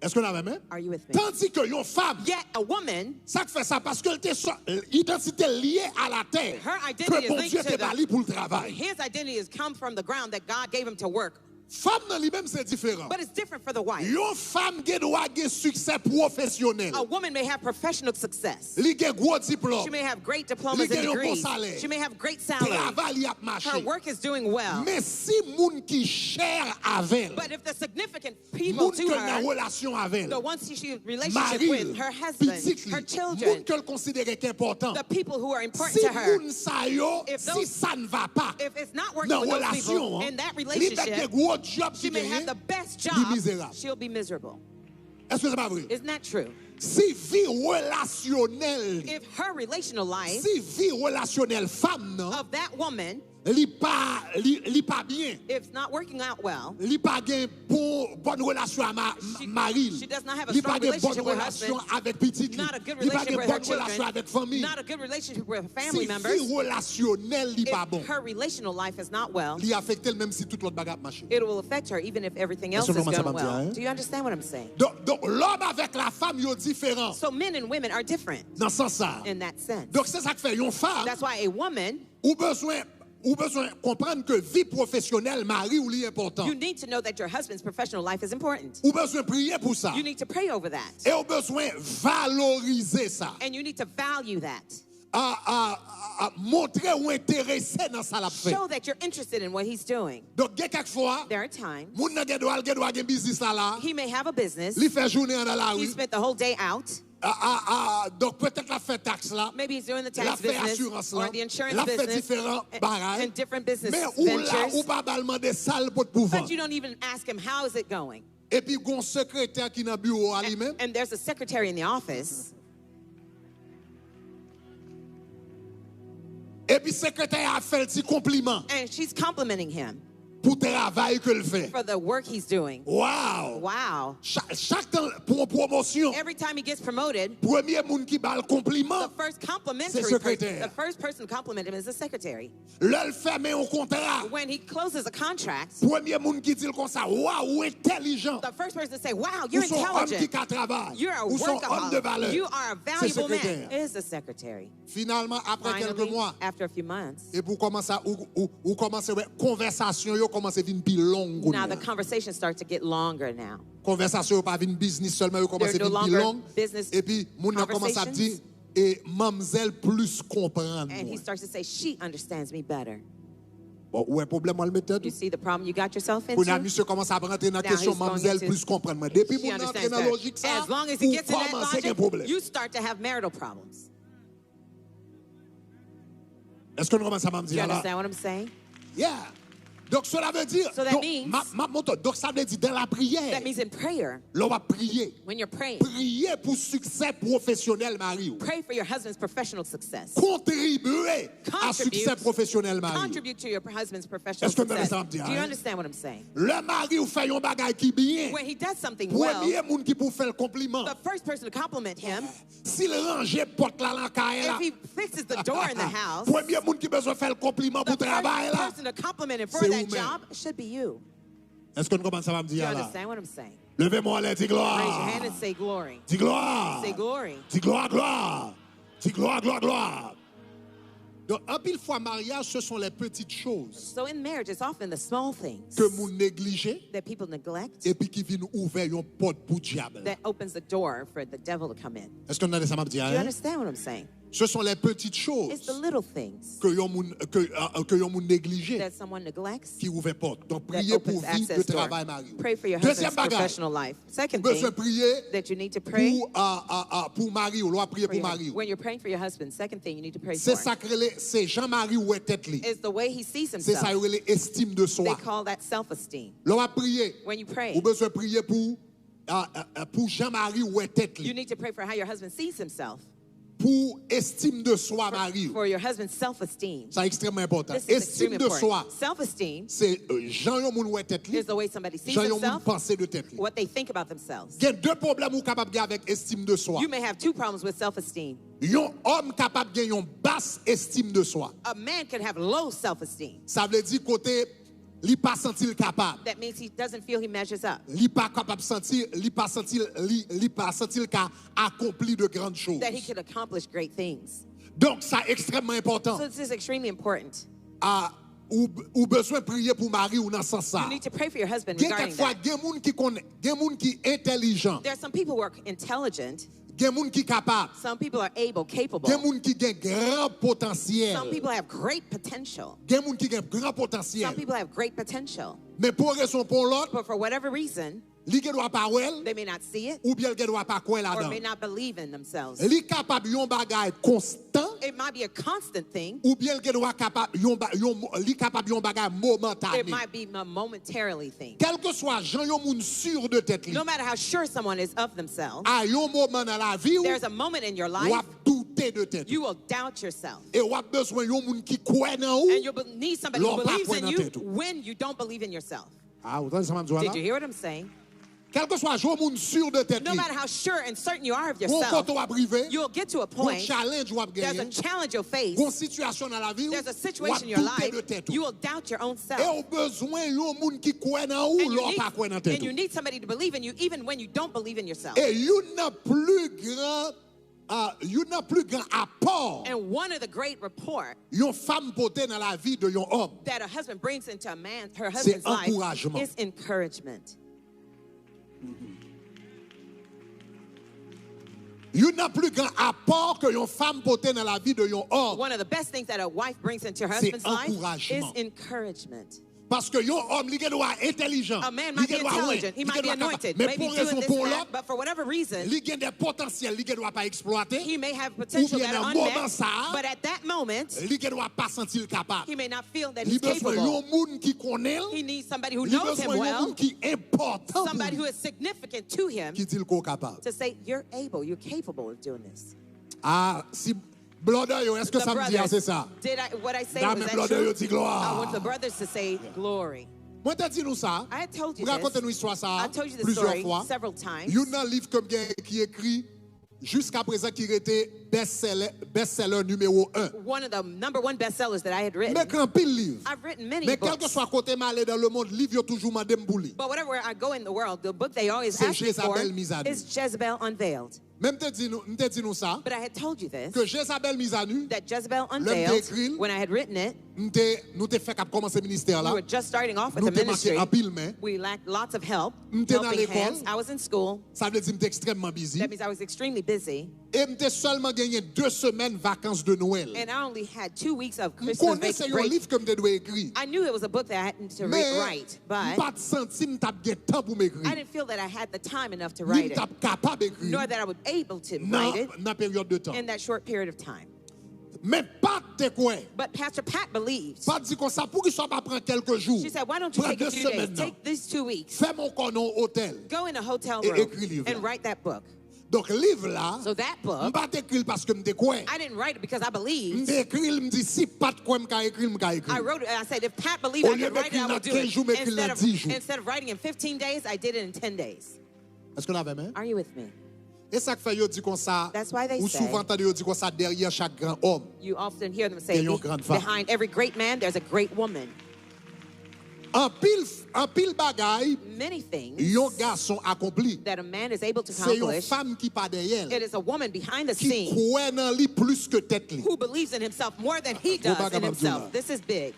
Èske w la menm? Are you with me? Tandis ke yon fanm, Yet a woman, sa k fè sa, paske l te sò, idantite l lye a la tè her ke identity is linked Bondye to te ba the, li pou l travay. His identity has come from the ground that God gave him to work. Fanm nan li menm se diferan. But it's different for the wife. Yon fanm gen dwa gen siksè pwofesyonèl. A woman may have professional success. Li gen gwo diplòm. She may have great diplomas and degrees. Li gen yon bon salè. She may have great salary. Travay li ap mache. Her work is doing well. Men si moun ki chè avè l, but if the significant people to her, moun ke l nan relasyon avè l, the ones she in relationship with, her husband, pitit li, her children, moun ke l konsidere ki enpòtan, the people who are important to her, si moun sa yo, si sa n va pa nan relasyon an, li mèt gen gwo djòb ki genyen, li mizerab. Èske se pa vre? Si vi relasyonèl, if her relational life, si vi relasyonèl fanm nan, of that woman, li pa, li, li pa byen. It's not working out well. Li pa gen bon, bòn relasyon a ma, mari l. Li pa gen bòn relasyon avèk pitit li. Li pa gen bòn relasyon avèk fanmi. Si vi relasyonèl li pa bon, li afekte l menm si tout lòt bagay ap mache. It will affect her even if everything else is going well. Do you understand what I'm saying? Donk, donk lòm avèk lafanm yo diferan. So men and women are different. Nan sans sa. In that sense. Donk se sa k fè yon fanm. That's why a woman Ou bezwen, ou bezwen konprann ke vi pwofesyonèl mari w li enpòtan. You need to know that your husband's professional life is important. Ou bezwen priye pou sa. You need to pray over that. E w bezwen valorize sa. And you need to value that. A, a, a, montre w enterese nan sa l ap fè. Show that you're interested in what he's doing. Donk, gen kèk fwa, moun nan gen dwa, l gen dwa gen biznis la la. He may have a business. Li fè jounen an nan lari. He spent the whole day out. A, a, a, donk, petèt l ap fè taks la. Maybe he's doing the tax business or the insurance business and, and different business ventures. L ap fè asirans lan. L ap fè diferan bagay. Men ou la, ou pa ba l mande sa l pot pou vann. But you don't even ask him, "How is it going?" Epi gon sekretè ki nan biwo a li menm. And there's a secretary in the office. Epi sekretè a ap fè l ti konpliman. And she's complimenting him. Pou travay ke l fè. For the work he's doing. Wow. Wow. Cha, chak tan pou yon pwomosyon. Every time he gets promoted, premye moun ki ba l konpliman, the first complimentary person, the first person to compliment him is the secretary. Lè l fèmen yon kontra, when he closes a contract, premye moun ki di l konsa, "Waw, ou entèlijan. The first person to say, 'Wow, you're intelligent. Ou se yon òm ki ka travay. You're a workaholic. Ou se yon òm de valè.'" You are a valuable man. Se sekretè a. Is the secretary. Finalman, apre kèlke mwa, epi ou kòmanse, ou, ou, ou kòmanse wè konvèsasyon yo kòmanse vin pi long kounye a. Now the conversations start to get longer now. Konvèsasyon yo pa vin biznis sèlman, yo kòmanse vin pi long. Epi moun nan kòmanse ap di, "E manmzèl plis konprann mwen." And he starts to say, "She understands me better." Bon, ou wè pwoblèm ou al met tèt ou? You see the problem you got yourself into? Kounye a, misye kòmanse ap rantre nan kesyon manmzèl plis konprann mwen. Depi moun nan antre nan lojik sa, ou kòmanse gen pwoblèm. You start to have marital problems. Èske nou konprann sa m ap di a la? You understand what I'm saying? Yeah. Donc cela veut dire, So that donc, means- ma, ma, montre, donc ça veut dire dans la prière, That means in prayer, lè w ap priye, when you're praying, priye pou siksè pwofesyonèl mari w. Pray for your husband's professional success. Kontribye a Contribute- siksè pwofesyonèl mari w. Contribute to your husband's professional Est-ce que vous success. entendez ça? Do you understand what I'm saying? Lè mari w fè yon bagay ki byen, When he does something well, premye moun ki pou fè l konpliman, the first person to compliment him, si l ranje pòt la nan kay la, if he fixes the door in the house, premye moun ki bezwen fè l konpliman the pou travay first la, person to compliment him for Se that ou menm. Job should be you. Èske nou konprann sa m ap Do di you a la? Understand what I'm saying? Leve men w anlè, di glwa. Raise your hand and say glory. Di glwa. Say glory. Di glwa, glwa, glwa. Di glwa, glwa. Donc, anpil fwa, maryaj, ce sont les petites choses So in marriage, it's often the small things ke moun neglije that people neglect epi ki vin ouvè yon pòt pou dyab la. That opens the door for the devil to come in. Èske nou tande sa m ap di a? Do you understand what I'm saying? Ce sont les petites It's choses the little things ke yon moun, ke, euh, ke yon moun neglije that someone neglects ki ouvè pòt. Donk, that priye pou opens vi de access door. Travay mari w. Pray for your Dezyèm husband's bagay, professional life. ou Second thing bezwen priye that you need to pray pou, euh, euh, euh, pou mari w. Lè w ap priye for pou your- mari w. When you're praying for your husband, second thing you need to pray Se for sa k rele, se jan mari w wè tèt li. Is the way he sees Se sa yo himself. rele estime de They soi. Call that self-esteem. Lè w ap priye, When you pray, ou bezwen priye pou, euh, euh, euh, pou jan mari w wè tèt you li. Need to pray for how your husband sees himself. Pou estime de soi mari w. For your husband's self-esteem. Sa ekstrèmman enpòtan. This is extremely Estime de soi, important. Self-esteem se, euh, jan yon moun wè tèt li, is the way somebody sees jan yon moun himself, panse de tèt li. What they think about themselves. Gen de pwoblèm ou kapab gen avèk estime de soi. You may have two problems with self-esteem. Yon òm kapab gen yon bas estime de soi. A man can have low self-esteem. Sa vle di kote li pa santi l kapab. That means he doesn't feel he measures up. Li pa kapab santi, li pa santi, li, li pa santi l ka akonpli de grann choz. That he could accomplish great things. Donk, sa ekstrèmman enpòtan. So this is extremely important. A, ou, ou bezwen priye pou mari w nan sans sa. You need to pray for your husband Gen regarding kèk fwa, that. Gen moun ki konn, gen moun ki entèlijan. There are some people who are intelligent. Gen moun ki kapab. Some people are able, capable. Gen moun ki gen gran potansyèl. Some people have great potential. Gen moun ki gen gran Some potansyèl. People have great potential. Men pou yon rezon pou yon lòt, But for whatever reason, li gen dwa pa wè l, they may not see it oubyen l gen dwa pa kwè or may ladan. Not believe in themselves. Li kapab yon bagay konstan, It might be a constant thing. Oubyen l gen dwa kapab yon, ba- yon, li kapab yon bagay momantane. It might be a momentarily thing. Kèlkeswa jan yon moun sur de tèt li, No matter how sure someone is of themselves, a yon moman nan lavi w, there's a moment in your w life ap doute de tèt you ou. Will doubt yourself. E w ap bezwen yon moun ki kwè nan ou. And you'll need somebody Lè who w pa believes kwè in nan you tèt ou. When you don't believe in yourself. Ah, ou tande sa m ap di w a Did la? You hear what I'm saying? Kèlkeswa jan yon moun sur de tèt No li, matter how sure and certain you are of gon kote yourself, w ap rive, you'll get to a gon point. Challenge w ap There's a genyen, challenge you'll face. Gon sitiyasyon nan lavi w, There's a w ap situation in your doute de life. tèt You ou. Will doubt your own E self. W bezwen yon moun ki kwè nan ou And lè you, w pa kwè nan need, tèt and you ou. Need somebody to believe in you even when you don't believe in yourself. E youn nan pli gran, ah, youn nan pli gran apò And one of the great report yon fanm pote nan lavi de yon òm, that a husband brings into a man, her se husband's life, ankourajman. Is encouragement. Youn nan pli gran apò ke yon fanm pote nan lavi de yon òm, One of the best things that a wife brings into her se husband's life ankourajman. Is encouragement. Paske yon òm, li gen dwa entèlijan, A man li might be gen dwa wè, intelligent, he li might gen be dwa kapab, anointed, men maybe pou yon doing rezon this pou and yon that, lòt, but for whatever reason, li gen de potansyèl li gen dwa pa eksplwate, he may have potential oubyen that are nan moman unmet, sa a, but at that moment, li gen dwa pa santi l kapab. He may not feel that Li he's bezwen capable. Yon moun ki konnen l, He needs somebody who li knows him bezwen yon well, Moun ki enpòtan pou somebody who li, is significant to him, ki di l ke w kapab. To say, you're able, you're capable of doing this. Ah, si blòdè yo, èske sa m di a se sa? Did I, what I say Dam was e that blòdè yo true? Di glwa. I want the brothers to say glory. Mwen te di nou sa. I had told you Mwen rakonte this. Nou istwa sa I told you the plizyè story fwa. Several times. Youn nan liv ke m gen ki ekri jiska prezan ki rete best seller, best seller nimewo en. One of the number one bestsellers that I had written. M ekri anpil liv. I've written many Men books. Kèlkeswa kote m ale dans le monde, liv yo toujou mande m pou li. But wherever I go in the world, the book they always Se ask me for Jezabel Mizani. Is Jezebel Unveiled. Men m te di nou, m te di nou sa, But I had told you this, ke Jezabel Mizani, that Jezebel lè m te ekri Unveiled, l, when I had written it, m te, nou te fèk ap kòmanse ministè a we la, were just starting off with nou the te manke ministry. Anpil men. We lacked lots of help, M te nan helping lekòl. Hands. I was in school. Sa vle di m te ekstrèmman busy. That means I was extremely busy. E m te sèlman genyen de semèn vakans de Nwèl. And I only had two weeks of M Christmas konnen se vac- yon break. Liv ke m te dwe ekri. I knew it was a book that I had to re- Men write, m but pa t santi m t ap gen tan pou m ekri. I didn't feel that I had the time enough to Ni write m t it, ap kapab ekri nor that I was able to nan, write it nan peryòd de tan. In that short period of time. Men Pat te kwè. But Pastor Pat believed. Pat di konsa, poukisa w pa pran kèlke jou? She said, "Why don't you Pran take a de few days? Semèn nan. Take these two weeks. Fè m yon kò nan yon otèl. Go in a hotel E room ekri liv la. And write that book." Donk, liv la, So that m book, pa t ekri l paske m te kwè. I didn't write it because I M believed. te ekri l, m di, si Pat kwè m ka ekri l, m ka ekri I l. wrote it and I said, "If Pat believed I Olye could m write it, ekri I l nan would do kenz it." jou, m ekri l Instead nan of, dis jou. Instead of writing in fifteen days, I did it in ten days. Èske n avè m? Are you with me? E sa k fè yo di konsa, That's why they ou say, souvan tande yo di konsa, dèyè chak gran òm, you often hear them say, Gen yon "Be- gran fanm. Behind every great man, there's a great woman." Anpil, anpil bagay Many things yon gason akonpli, that a man is able to se yon accomplish, fanm ki pa dèyè l, it is a woman behind the ki scene kwè nan li plis ke tèt li. Who believes in himself more than he Gwo does bagay in m ap di w la. Himself. This is big.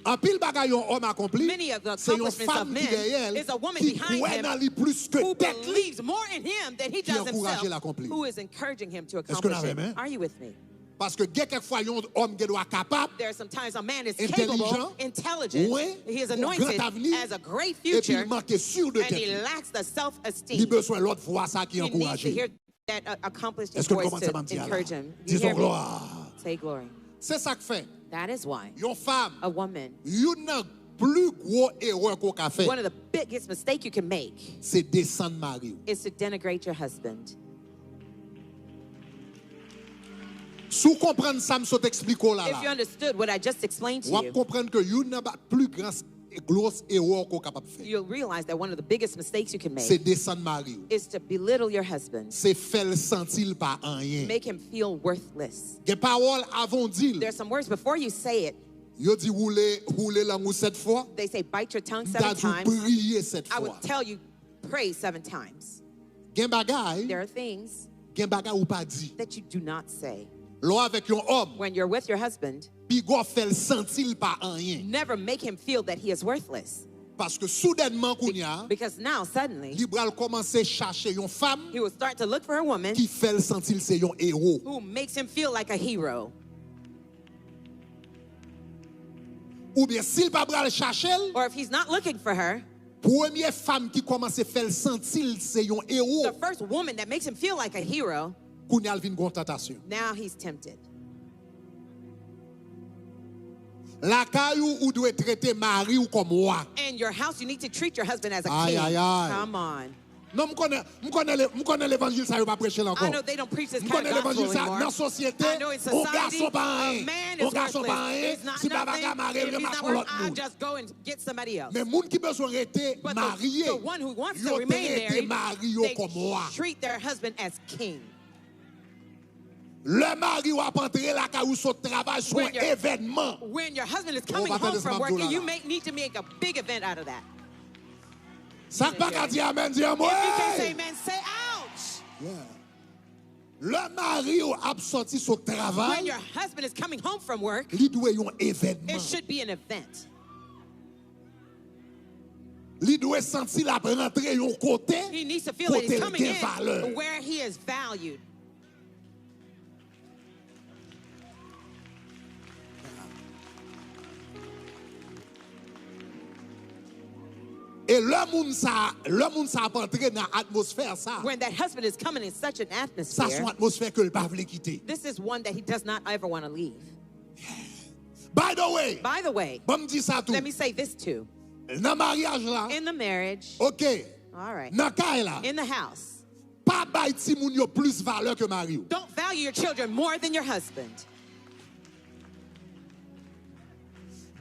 Anpil bagay yon òm akonpli, Many of the se yon accomplishments of fanm ki men dèyè l, is a woman ki behind kwè him nan li plis ke who tèt li, believes more in him than he ki does ankouraje l himself, akonpli. Who is encouraging him to Èske n accomplish avè it. M? Are you with me? Paske gen kèk fwa yon òm gen dwa kapab, There are sometimes a man is entèlijan, capable, intelligent, wen, he is yon gran anointed, avni, has a great epi l future, manke si de and he tèt li. Lacks the Li self-esteem. Bezwen lòt vwa sa ki He needs to ankouraje. Hear that uh, accomplished Èske n voice kòmanse ban m to di a la? Encourage him. You hear Dizon me? Glwa. Say glory. Se sa k fè That is why yon fanm, A woman, youn nan pli gwo erè ke w ka fè, One of the biggest mistake you can make se desann mari w. Is to denigrate your husband. Si w konprann sa m sot eksplike w la If you la, understood what I just explained to w ap you, konprann ke youn nan ba- pli gran gwo erè ke w kapab fè, you'll realize that one of the biggest mistakes you can make se desann mari w. Is to belittle your husband, Se fè l santi l pa anyen. Make him feel worthless. Gen pawòl avan w di l. There's some words before you say it. Yo di woule, woule lang ou sèt fwa. They say, "Bite your tongue M seven ta di w times." Priye sèt I fwa. Would tell you, "Pray seven times." Gen bagay, There are things gen bagay ou pa di. That you do not say. Lè w avèk yon òm, When you're with your husband, piga w fè l santi l pa anyen. Never make him feel that he is worthless. Paske soudènman kounye a, Because now, suddenly, li pral kòmanse chache yon fanm He will start to look for a woman ki fè l santi l se yon ewo. Who makes him feel like a hero. Oubyen si l pa pral chache l, Or if he's not looking for her, premye fanm ki kòmanse fè l santi l se yon ewo, the first woman that makes him feel like a hero, kounye a l vin gon tantasyon. Now he's tempted. Lakay ou, ou dwe trete mari w kòm wa. And your house, you need to treat your husband as a Ay, king. Ay, ay. Come on. Non, m konnen, m konnen le- m konnen levanjil sa yo pa preche l ankò. I know they don't preach this M kind konnen of gospel levanjil sa anymore. Nan sosyete, I know in yon society, gason pa a anyen. Man Yon is gason pa worthless. Anyen. It's not Si papa nothing. Ka mare, If l he's mache not yon worth, lòt I'll moun. Just go and get somebody else. Men moun ki bezwen rete But the, marye, the one who wants to yo remain trete married, mari yo they kòm wa. Treat their husband as king. Lè mari w ap antre lakay ou sot travay, se yon When your- evènman. When your husband is Ou coming pa tande home sa from m ap di w work, la you la. May need to make a big event out of that. Sa k pa ka di amèn, di amwey. If you can't say amen, say ouch. Yeah. Lè mari w ap soti sot When travay, your husband is coming home from work, li dwe yon evènman. It should be an event. Li dwe santi l ap rantre yon kote, He needs to feel that kote he's l coming gen valè. In where he is valued. E lè moun sa, lè moun sa ap antre nan atmosfè sa, When that husband is coming in such an sa se yon atmosphere, atmosfè ke l pa vle kite. This is one that he does not ever want to leave. By the way, By the way, ban m di sa tou. Let me say this too. Nan maryaj la, In the marriage, ok, all right, nan kay la, In the house, pa bay timoun yo plis valè ke mari w. Don't value your children more than your husband.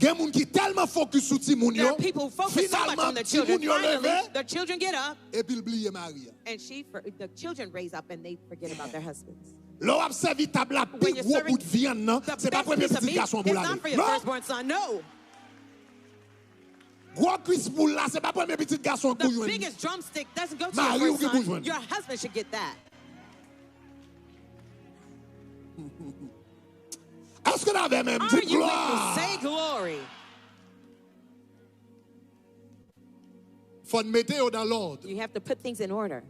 Gen moun ki tèlman fokis sou timoun There yo, are people who focus so much on finalman their children. Timoun yo Finally, leve, the children get up, epi l bliye mari a. And she, for, the children raise up and they forget about their husbands. Lè w ap sèvi tab la, pi When you're gwo serving bout vyann nan, the se pa best premye piece of pitit meat, gason it's pou not lale. For your Non. Firstborn son. No. Gwo kwis poul la, se pa premye pitit gason The pou jwenn. Biggest drumstick doesn't go to Mari your w ki first pou son. Jwenn. Your husband should get that. Èske n avè m? Di Are you with me? Glwa. Say glory. Fò n mete yo nan lòd. You have to put things in order.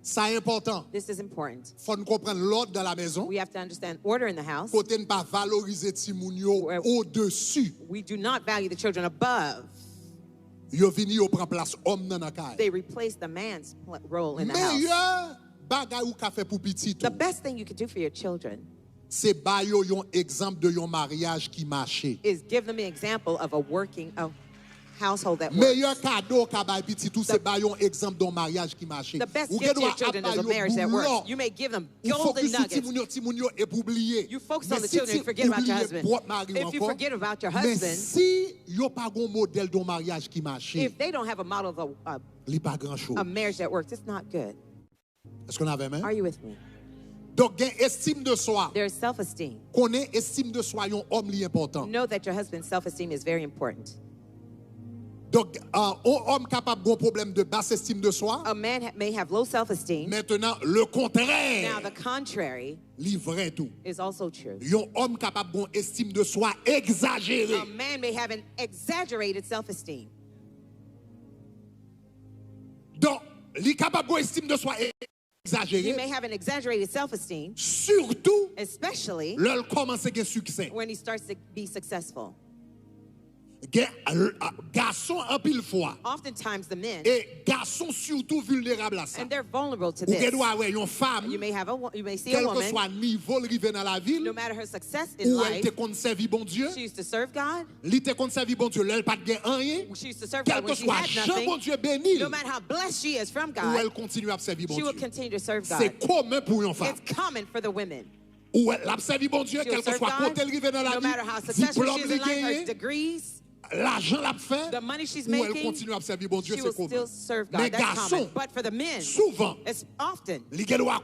Sa enpòtan. This is important. Fò n konprann lòd nan la mezon. We have to understand order in the house. Kote n pa valorize timoun yo Where- odesi. We do not value the children above. Yo vini, yo pran plas òm nan nan kay. They replace the man's pl- role in the house. Meyè bagay ou ka fè pou pitit The ou, best thing you can do for your children se ba yo yon egzanp de yon maryaj ki mache. Is give them an example of a working a household that Meyè works. Kado w ka bay pitit ou se ba yon egzanp de yon maryaj ki mache. The best Ou gift gen to dwa your children ap is ba a yo marriage that boulò. Works. You may give them Ou golden fokis sou nuggets. Timoun yo, timoun yo epi w bliye. You focus Men on the si children and ti- forget ou about your bliye husband. Pwòp mari w If you ankò, forget about your men husband, si yo pa gen yon modèl de yon maryaj ki mache, if they don't have a model of a, a, li pa gran choz. A marriage that works, it's not good. Èske nou avè m? Are you with me? Donk, gen estim de swa. There's self esteem. Konnen estim de swa yon òm li enpòtan. Know that your husband's self esteem is very important. Donk, uh, yon òm kapab gen yon pwoblèm de bas estim de swa, A man ha- may have low self esteem. Mentnan, le Now, the kontrè, contrary li vrè tou. is also true. Yon òm kapab gen yon estim de swa egzajere. A man may have an exaggerated self esteem. Donk, li kapab gen yon estim de swa He egzajere, may have an exaggerated self esteem, sitou especially lè l kòmanse gen siksè. When he starts to be successful. Gen, uh, gason anpil fwa, Oftentimes, the men, e gason sitou vilnerab a sa. And they're vulnerable to Ou gen this. dwa wè yon fanm, You may have a wo- you may see a woman, kèlkeswa nivo l rive nan lavi l, no matter her success in ou wè l life, te konn sèvi Bondye, she used to serve God. Li te konn sèvi Bondye lè l pa t gen anyen. She used to serve God when she Kèlkeswa had jan nothing. Bondye beni l, No matter how blessed she is from ou wè l God, kontinye ap sèvi she will Bondye. Continue to serve Se God. Komen pou yon fanm. It's common for the women. Ou wè l ap sèvi Bondye, She'll serve kèlkeswa God. Kote l rive nan No lavi, matter how successful she diplòm is li in life, her genyen, degrees, lajan l ap fè, the money she's ou wè l making, kontinye ap sèvi Bondye. She Se will still Komen. Serve God. Men That's common. Gason, But for the men, souvan, it's often li gen dwa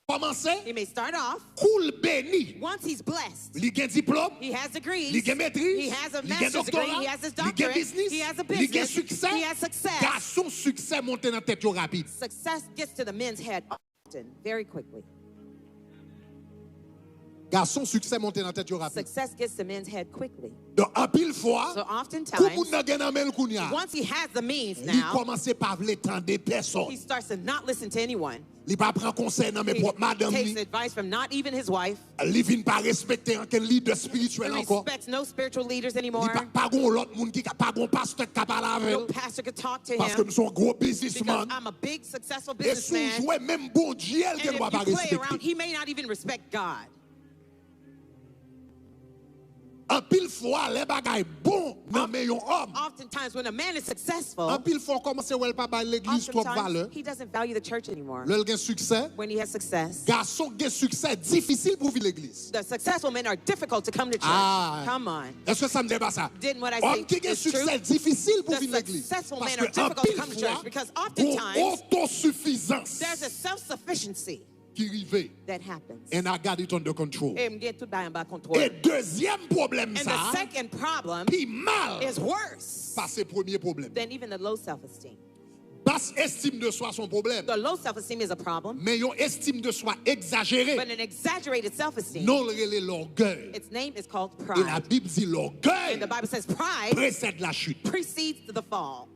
kòmanse, he may start off. Kou l beni, Once he's blessed, li gen diplòm, he has degrees. Li gen metriz, He has a li gen master's degree. doktora, He has his li gen doctorate. Biznis, He has a li gen business. Siksè. He has success. Gason siksè monte nan tèt yo rapid. Success gets to the men's head often, very quickly. Gason siksè monte nan tèt yo rapid. Success gets to men's head quickly. Donk, anpil fwa, So kou oftentimes, moun nan gen nan men l kounye a, Once he has the means li now, kòmanse pa vle tande he pèsòn. Starts to not listen to anyone. Li pa pran konsèy nan men He pwòp madanm takes li. Advice from not even his wife. Li vin pa respekte ankenn lidè espirityèl And ankò. Respects no spiritual leaders Li anymore. Pa, pa gen yon lòt moun ki ka, pa gen yon pastè ki ka pale avè No l. Pastor could talk to Paske him m se yon gwo because biznisman. I'm a big successful E si w businessman. Jwe menm Bondye, l And gen dwa pa if you play around, respekte. He may not even respect God. Anpil fwa, lè bagay bon nan men yon òm, Oftentimes, when a man is successful, anpil fwa, w kòmanse wè l pa bay legliz twòp valè. Oftentimes he doesn't value the church anymore. Lè l gen siksè, When he has success, gason gen siksè difisil pou vin legliz. The successful men are difficult to come to church. Ah. Come on. Èske sa m di a pa sa? Didn't what I Òm say ki gen is true? Siksè difisil pou The vin legliz. Successful men Paske are difficult to come anpil to fwa, church because gon oftentimes otosifizans there's a self-sufficiency ki rive. That happens. And I got it under control. E m gen tout bagay anba kontwòl. E dezyèm pwoblèm And sa the second problem pi mal is worse pase premye pwoblèm. Than even the low self-esteem. Bas estim de swa se yon pwoblèm. The low self-esteem is a problem. Men yon estim de swa egzajere. But an exaggerated self-esteem, Non l rele lògèy. Its name is called E la pride. Bib di lògèy And the Bible says pride presèd la chit. Precedes the fall.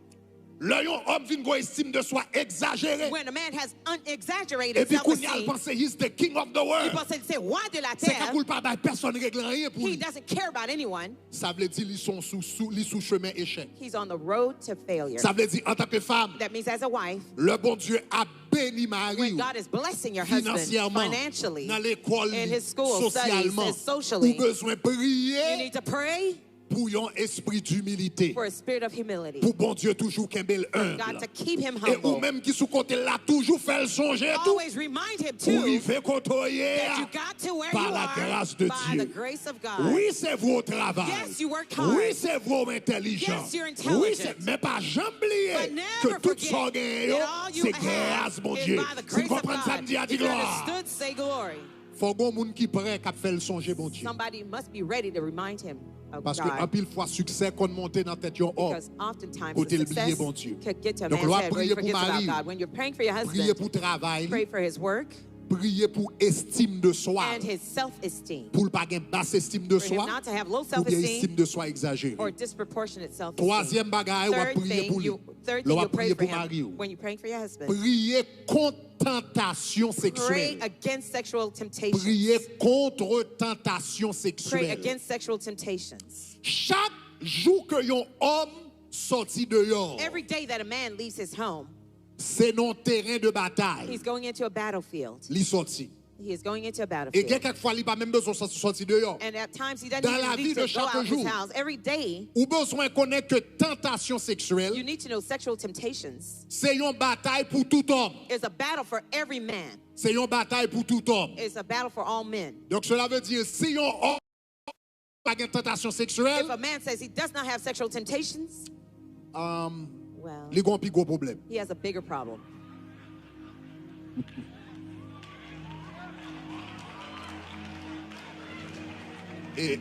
Lè yon òm vin gen estim de swa egzajere, When a man has an exaggerated epi kounye a l self-esteem, panse he's the king of the He world, wants to say, roi de la se ka terre. Pou l pa bay pèsòn regle anyen pou He li. Doesn't care about anyone. Sa vle di li se yon sou, sou, li sou chemen echèk. He's on the road to failure. Sa vle di, antanke fanm, That means as a wife, lè Bondye ap beni mari when w God is blessing your husband finansyèman, financially, nan lekòl in li, his school studies, sosyalman, and socially, ou bezwen you priye need to pray pou yon espri dimilite. For a spirit of humility. Pou Bondye toujou kenbe l God enb. to keep him E ou humble. Menm ki sou kote l la, toujou fè l sonje tou. Always remind him Pou too rive kote w ye that a. You got to where Par you la are grâce de by Dieu. The grace of God. Wi, se vre w travay. Yes, you work hard. Wi, se vre w entèlijan. Yes, you're intelligent. Wi, se, men pa janm bliye But ke never tout sa w forget genyen that yo, all you se have gras is Bondye. By the Si n grace of konprann sa m God. Di a, di If you glwa. Understood, say glory. Fò gen yon moun ki prè k ap fè l sonje Bondye. Somebody must be ready to remind him of Paske God. Anpil fwa, siksè konn monte nan tèt yon òm. Because oftentimes Kote the l bliye success Bondye. Could get to a Donk, lè w man's ap head where priye he pou forgets about mari God. w, When you're praying for your priye husband, pou travay li, pray for his work priye pou estim de swa and li. His self-esteem. Pou l pa gen bas estim de For him swa, not to have low oubyen self-esteem estim de swa egzajere. Or disproportionate self-esteem. Twazyèm bagay, w ap Third priye thing, pou li. You, third Lè thing, w you ap pray priye for pou mari him. w, When you're praying for your husband, priye kont tantasyon pray seksyèl. Against sexual temptations. Priye kont tantasyon Pray seksyèl. Against sexual temptations. Chak jou ke yon òm sòti deyò, Every day that a man leaves his home, se nan yon teren de batay he's going into a battlefield. Li sòti. He is going into a E gen battlefield. Kèk fwa, li pa menm bezwen sòti, sòti deyò. And at times, he doesn't Dans even la vie need de to go chaque out his jour, house. Every day, ou bezwen konnen ke tantasyon seksyèl, you need to know sexual temptations se yon batay pou tout òm. Is a battle for every man. Se yon batay pou tout òm. It's a battle for all men. Donk, cela veut dire, si yon òm pa gen tantasyon seksyèl, if a man says he does not have sexual temptations, um, well, li gen yon pi gwo pwoblèm. He has a bigger problem. E-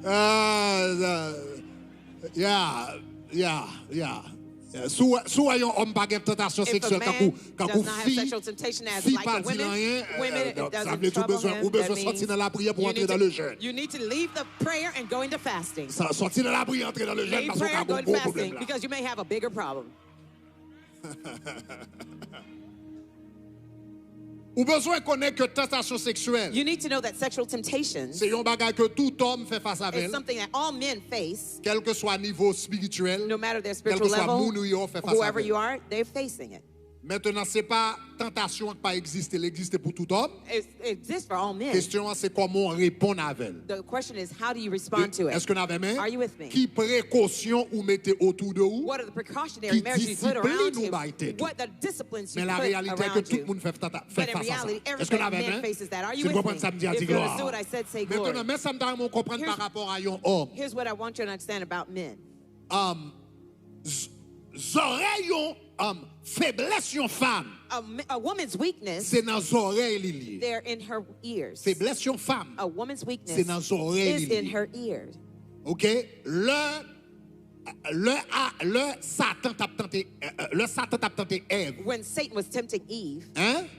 Ah, yeah, yeah, yeah. Si w wè, si w wè yon òm pa gen tantasyon seksyèl, kankou, kankou fi, fi pa di l anyen, sa vle di ou bezwen, ou bezwen sòti nan lapriyè pou antre nan le jèn. You need to leave the prayer and go into fasting. Sòti nan lapriyè, antre nan le jèn, paske ou ka gen yon gwo pwoblèm la. Because you may have a bigger problem. Ou bezwen konnen ke tantasyon seksyèl, you need to know that sexual temptations, se yon bagay ke tout òm fè fas avè l, is something that all men face, kèlkeswa nivo espirityèl, no matter their spiritual level, kèlkeswa moun ou ye, w fè fas avè l. Whoever you are, they're facing it. Mentnan, se pa tantasyon an k pa egziste, li egziste pou tout òm. It exists for all men. Kesyon an, se kòman w reponn avè l. The question is, how do you respond to it? Èske n avè m? Are you with me? Ki prekosyon ou mete otou de ou? What are the precautionary measures you put around you? Ki disiplin ou bay tèt ou? What the disciplines you put around you? Men lareyalite ke tout moun fè tata- fè fas a sa. Èske n avè m? Si n konprann sa m di a, di glwa. Mentnan, men sa m ta renmen w konprann pa rapò a yon òm. Here's what I want you to understand about men. Um, z- zòrèy yon, um, feblès yon fanm, a, m- a woman's weakness, se nan zòrèy li li ye. They're in her ears. Feblès yon fanm, a woman's weakness, se nan zòrèy li li ye. Is in her ears. Ok? Lè, lè, a, lè Satan t ap tante, eh, eh, lè Satan t ap tante Èv, when Satan was tempting Eve, hein?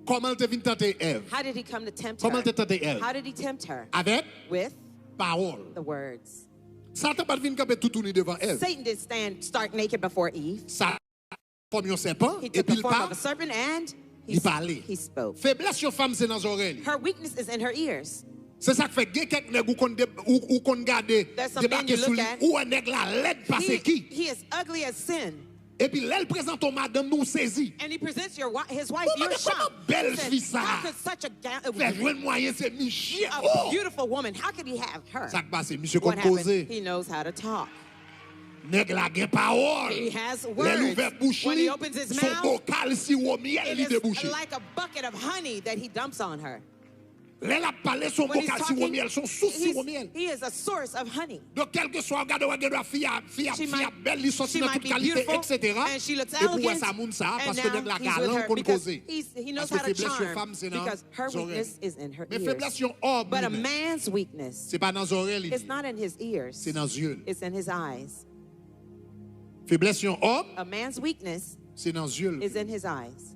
Kòman l te vin tante Èv? How did he come to tempt her? Kòman l te tante Èv? How did he tempt her? Avèk, with, pawòl, the words. Satan pa t vin kanpe toutouni devan Èv. Satan didn't stand stark naked before Eve. Sa fòm yon sèpan, epi l pa, li pale. He took the form of a serpent and he, he spoke. Feblès yon fanm se nan zòrèy li. Her weakness is in her ears. Se sa k fè gen kèk nèg ou konn de- ou, ou konn gade, debake sou li, ou wè nèg la lèd pase ki. There's some men you look at, he, he is ugly as sin. Epi lè l prezante w madanm nou, w sezi. And he presents your wi- his wife, you're shocked. Ou mande kòman bèl fi sa a fè jwenn mwayen se misye. Oh! A beautiful woman, how could he have her? Sa k pase? Misye konn koze. What happened? He knows how to talk. Nèg la gen pawòl. He has words. Lè l ouvè bouch li, se yon bokal siwo myèl li debouche. When he opens his mouth, it is like a bucket of honey that he dumps on her. Lè l ap pale, se yon bokal siwo myèl, se yon sous siwo myèl. When he's talking, he's, he is a source of honey. Donk, kèlkeswa w gade, w ap gade fi a, fi a, fi a bèl, li sòti nan tout kalite, etsetera. She might, she might be beautiful, and she looks elegant, and now he's with her because he's, he knows how to charm, because her weakness is in her ears. Epi w wè sa moun sa a, paske nèg la galan, l konn koze. Sa se feblès yon fanm, se nan zòrèy li. Men feblès yon òm, li menm, se pa nan zòrèy li li ye. It's not in his ears. Se nan zye l. It's in his eyes. Feblès yon òm, a man's weakness, se nan zye l. Is in his eyes.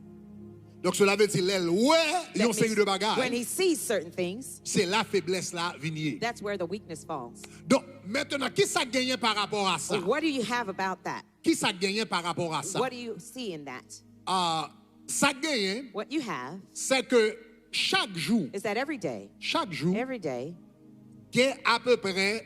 Donk, cela veut dire, lè l wè yon seri de bagay, when he sees certain things, se la feblès la vin ye. That's where the weakness falls. Donk, mentnan, ki sa k genyen pa rapò a sa? What do you have about that? Ki sa k genyen pa rapò a sa? What do you see in that? Ah, sa k genyen, what you have, se ke chak jou, is that every day, chak jou, every day, gen apeprè,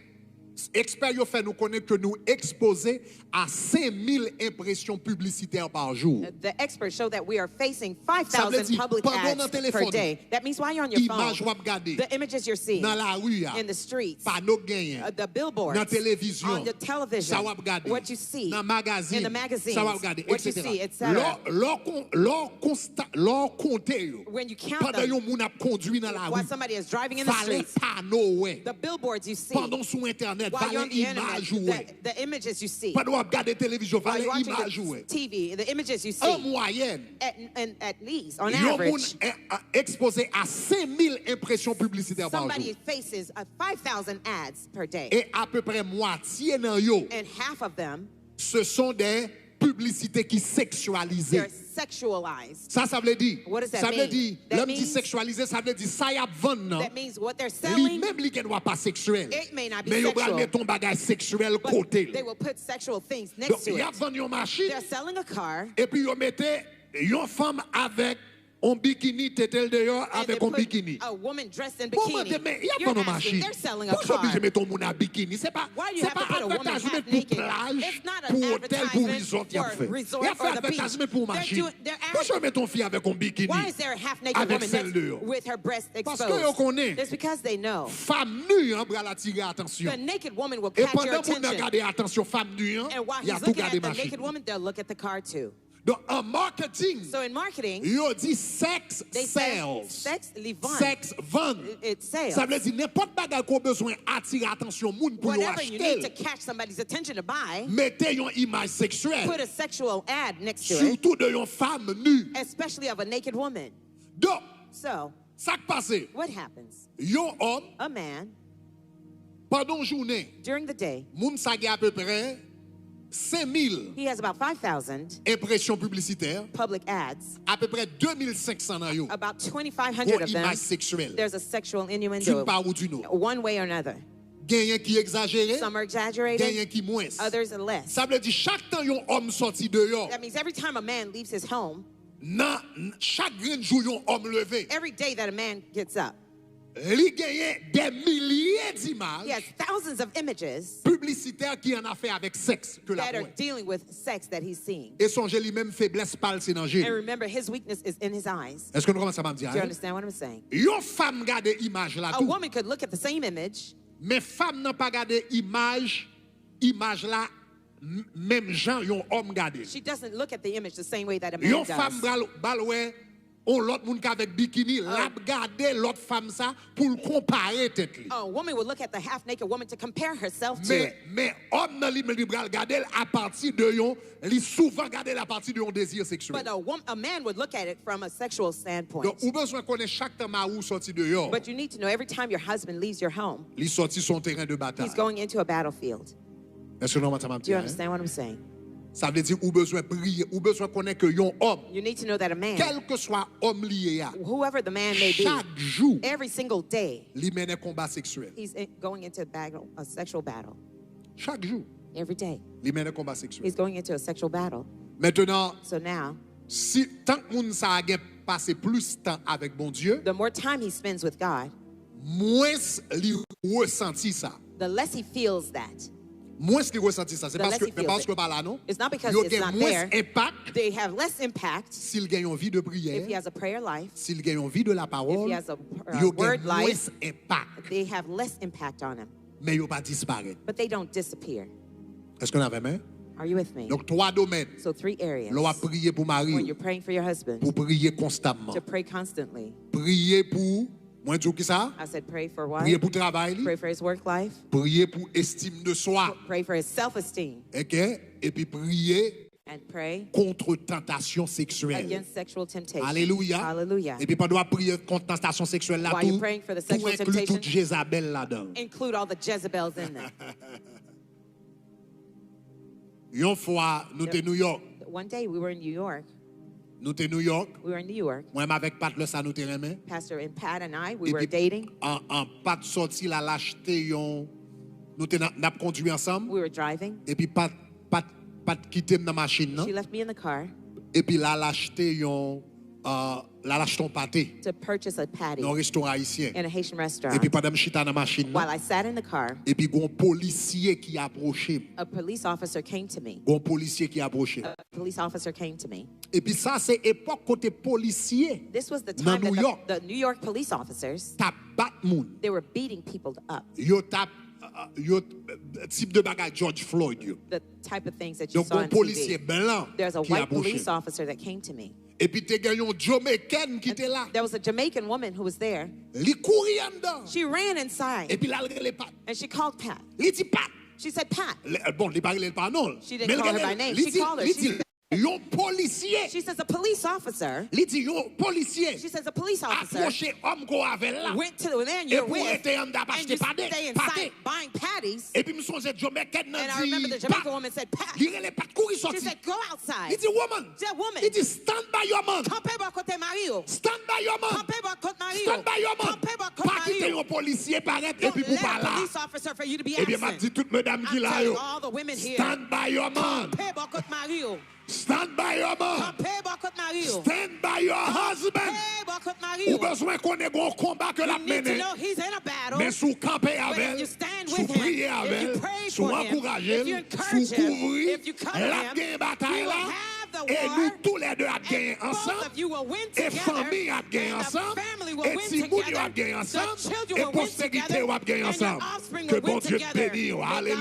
ekspè yo fè nou konnen ke nou ekspoze a senk mil enpresyon piblisitè pa jou. The experts show that we are facing five thousand public ads per day. Sa vle di, pandan w nan telefòn ou, that means while you're on your phone, imaj w ap gade, the images you're seeing, nan lari a, in the streets, pano k genyen, uh, the billboards, nan televizyon, on the television, sa w ap gade, what you see, nan magazin, in the magazines, sa w ap gade, what you see, etsetera, etsetera. Lè w, lè w kon- lè w konsta- lè w konte yo, when you count them, pandan yon moun ap kondui nan lari, while somebody is driving in the streets, valè pano w wè, the billboards you see, pandan w sou entènèt, while you're on the internet, valè imaj ou wè, the, the images you see, pandan w ap gade televizyon, valè imaj ou wè, while you're watching the T V, the images you see, an mwayèn, at, and at least, on average, yon moun e- a- ekspoze a senk mil enpresyon piblisitè pa jou. Somebody faces a five thousand ads per day. E apeprè mwatye nan yo, and half of them, ce sont des publicités qui sexualisées. They're sexualized. Sa, sa vle di, what does that mean? Sa vle di, lè m di sexualisé, sa vle di sa y ap vann nan, that means what they're selling, li menm li gen dwa pa seksyèl, it may not be sexual, men yo pral mete yon bagay seksyèl kote l. But they will put sexual things next to it. Donk, y ap vann yon machin, they're selling a car, epi yo mete yon fanm avèk On bikini, tete l deyò avèk on bikini. Bon, mwen te men, y ap vann on machin. Pou sa w oblije mete on moun a bikini? Se pa, se pa advètayzman pou plaj, pou otèl, pou resort y ap fè. Y ap fè advètayzman pou on machin. Pou sa w mete on fi avèk on bikini, avèk sèl deyò? Paske yo konnen fanm ni an pral atire atansyon. E pandan moun nan gade atansyon fanm ni an, y a tou gade machin. Donk, an marketing, yo di sex sells. Sèks vann. Sa vle di nenpòt bagay ke w bezwen atire atansyon moun pou yo achte l, mete yon imaj seksyèl, sitou de yon fanm ni. Donk, sa k pase? Yon òm, pandan yon jounen, moun sa gen apeprè senk mil enpresyon piblisitè, apeprè de mil senk san nan yo, gwo imaj seksyèl, d'une part ou d'une autre. Genyen ki egzajere, genyen ki mwens. Sa vle di, chak tan yon òm sòti deyò, nan chak grenn jou yon òm leve, li genyen dè milye dimaj piblisitè ki annafè avèk sèks ke l ap wè. E sonje, li menm, feblès pa l se nan je l. Èske nou konprann sa m ap di a? Yon fanm gade imaj la tou, men fanm nan pa gade imaj, imaj la menm jan yon òm gade l. Yon fanm pral, pral wè on lòt moun k avèk bikini, l ap gade lòt fanm sa pou l konpare tèt li. Men, men òm nan li menm, li pral gade l apati de yon, li souvan gade l apati de yon dezi seksyèl. Donk, ou bezwen konnen chak tan mari w sòti deyò, li sòti sou yon teren de batay. Èske nou konprann sa m ap di a? Sa vle di ou bezwen priye, ou bezwen konnen ke yon òm, kèlkeswa òm li ye a, chak jou, li mennen konba seksyèl. Chak jou, li mennen konba seksyèl. Mentenan, si tank moun sa a gen pase plis tan avèk Bondye, mwens li resanti sa. Mwens li resanti sa. Se paske, men paske w pa la, non. Yo gen mwens enpak si l gen yon vi de priyè, si l gen yon vi de lapawòl, yo gen mwens enpak. Men yo pa disparèt. Èske n avè m? Donk, twa domèn. Lè w ap priye pou mari w, pou w priye konstamman. Priye pou Mwen di w kisa? Priye pou travay li. Priye pou estim de swa. Oke? Epi priye kont tantasyon seksyèl. Alelouya. Epi pandan w ap priye kont tantasyon seksyèl la tou, tou enkli tout Jezabèl ladan l. Yon fwa, nou te New York. Nou te New York. Mwen menm avèk Pat, lè sa nou te renmen. Epi, an, an, Pat sòti, l al achte yon, nou te nan, n ap kondwi ansanm. Epi Pat, Pat, Pat kite m nan machin nan. Epi l al achte yon, an, l al achte yon pate nan yon restoran ayisyen. Epi pandan m chita nan machin nan, epi gen yon polisye ki apwoche m. Gen yon polisye ki apwoche m. Epi sa se epòk kote polisye nan New York t ap bat moun. Yo t ap, uh, uh, yo, uh, tip de bagay George Floyd yo. Donk, gen yon polisye blan ki apwoche m. Epi te gen yon Jamaykèn ki te la. Li kouri anndan. Epi l al rele Pat. Li di, Pat. Bon, li pa rele l pa non l. Men l rele l. Li di, li di, yon polisye. Li di, yon polisye apwoche òm ke w avè l la. Epi w rete anndan ap achte pate, pate. Epi m sonje Jamaykèn nan di, Pat. Li rele Pat, kouri sòti. Li di, woman. Li di, stand by your man. Kanpe bò kote mari w. Stand by your man. Kanpe bò kote mari w. Stand by your man. Kanpe bò kote mari w. Pa kite yon polisye parèt epi pou pa la. Ebyen, m ap di tout medam ki la yo, stand by your man. Kanpe bò kote mari w. Stand by your man. Kanpe bò kot mari w. Stand by your husband. Kanpe bò kot mari Ou w. Bezwen konnen gen yon konba ke l ap You need to mennen. know he's in a battle. Men si w kanpe avè But if l, you stand si w with him, priye avè if you l, pray si w for him, ankouraje if you l, si w encourage him, kouvri, if you cover l ap him, genyen batay you la. will have the E war, nou toulède ap genyen and both ansanm. of you will win E together, fanmi ap genyen and the ansanm. family will E win timoun yo together, ap genyen the ansanm. children E will win posterite together, yo ap genyen and your ansanm. offspring Ke will win Bondye together. Beni yo. May God